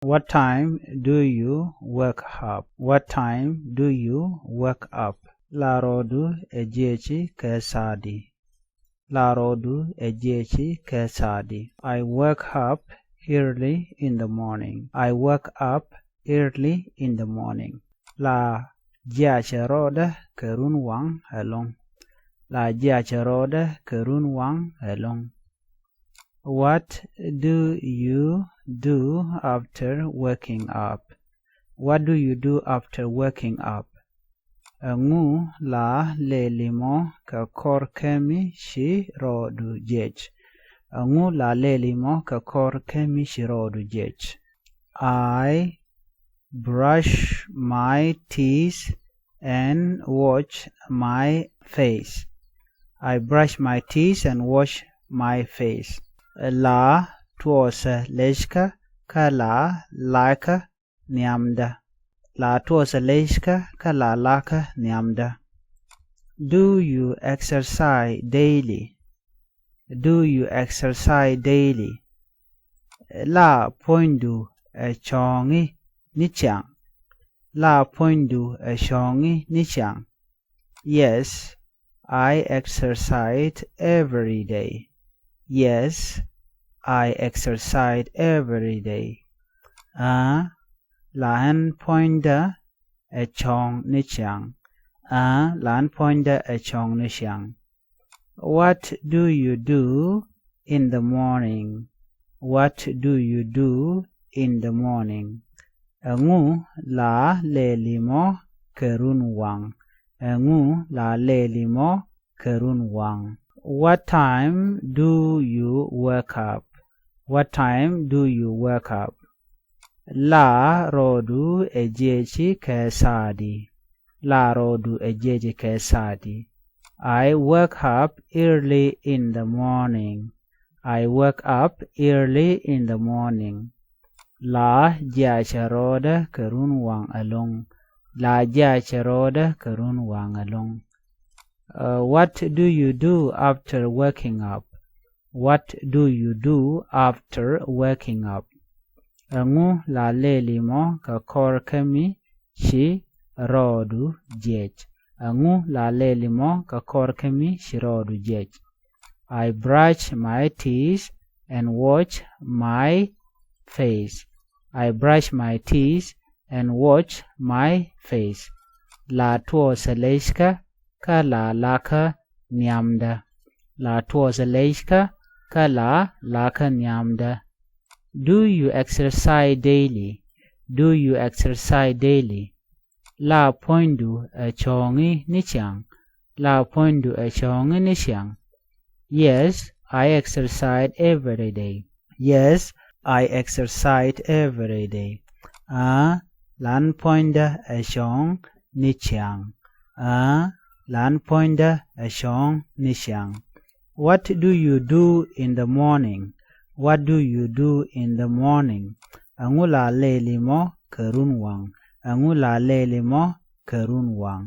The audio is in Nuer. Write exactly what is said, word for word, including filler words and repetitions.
What time do you wake up? What time do you wake up? La rɔɔdu ɛ jiɛci kɛ saadi? La rɔɔdu ɛ jiɛci kɛ saadi? I wake up early in the morning. I wake up early in the morning. La jiacɛ rɔɔdä kɛ run waŋ ɛlɔ̱ŋ. La jiacɛ rɔɔdä kɛ run waŋ ɛlɔ̱ŋ. What do you do after waking up? What do you do after waking up? Ɛŋu la lɛli mɔ kɛ kɔr kɛmi ci rɔɔdu jiɛc? Ɛŋu la lɛli mɔ kɛ kɔr kɛmi ci rɔɔdu jiɛc? I brush my teeth and wash my face. I brush my teeth and wash my face. La tuɔɔsɛ lɛckä kä la lakä nhiamdä. La tuɔɔsɛ lɛckä kä la lakä nhiamdä. Do you exercise daily? Do you exercise daily? La puɔ̱nydu ɛ cɔ̱ɔ̱ŋi ni ciaŋ? La puɔ̱nydu ɛ cɔ̱ɔ̱ŋi ni ciaŋ? Yes, I exercise every day. Yes, I exercise every day. Aa, la ɛn puɔ̱nydä ɛ cɔ̱ɔ̱ŋ ni ciaŋ. Aa, la ɛn puɔ̱nydä ɛ cɔ̱ɔ̱ŋ ni ciaŋ. What do you do in the morning? What do you do in the morning? Ɛŋu la lɛli mɔ kɛ run waŋ? Ɛŋu la lɛli mɔ kɛ run waŋ? What time do you wake up? What time do you wake up? La rɔɔdu ɛ jiɛci kɛ saadi? La rɔɔdu ɛ jiɛci kɛ saadi? I wake up early in the morning. I wake up early in the morning. La jiacɛ rɔɔdä kɛ run waŋ ɛlɔ̱ŋ. La jiacɛ rɔɔdä kɛ run waŋ ɛlɔ̱ŋ. Uh, what do you do after waking up? What do you do after waking up? Ɛŋu la lɛli mɔ kɛ kɔr kɛmi ci rɔɔdu jiɛc? Ɛŋu la lɛli mɔ kɛ kɔr kɛmi ci rɔɔdu jiɛc? I brush my teeth and wash my face. I brush my teeth and wash my face. La tuɔɔsɛ lɛckä kä la lakä nhiamdä. La tuɔɔsɛ lɛckä kä la lakä nhiamdä. Do you exercise daily? Do you exercise daily? La puɔ̱nydu ɛ cɔ̱ɔ̱ŋi ni ciaŋ? La puɔ̱nydu ɛ cɔ̱ɔ̱ŋi ni ciaŋ? Yes, I exercise every day. Yes, I exercise every day. Aa, la ɛn puɔ̱nydä ɛ cɔ̱ɔ̱ŋ ni ciaŋ. Aa, la ɛn puɔ̱nydä ɛ cɔ̱ɔ̱ŋ ni ciaŋ. What do you do in the morning? What do you do in the morning? Ɛŋu la lɛli mɔ kɛ run waŋ? Ɛŋu la lɛli mɔ kɛ run waŋ?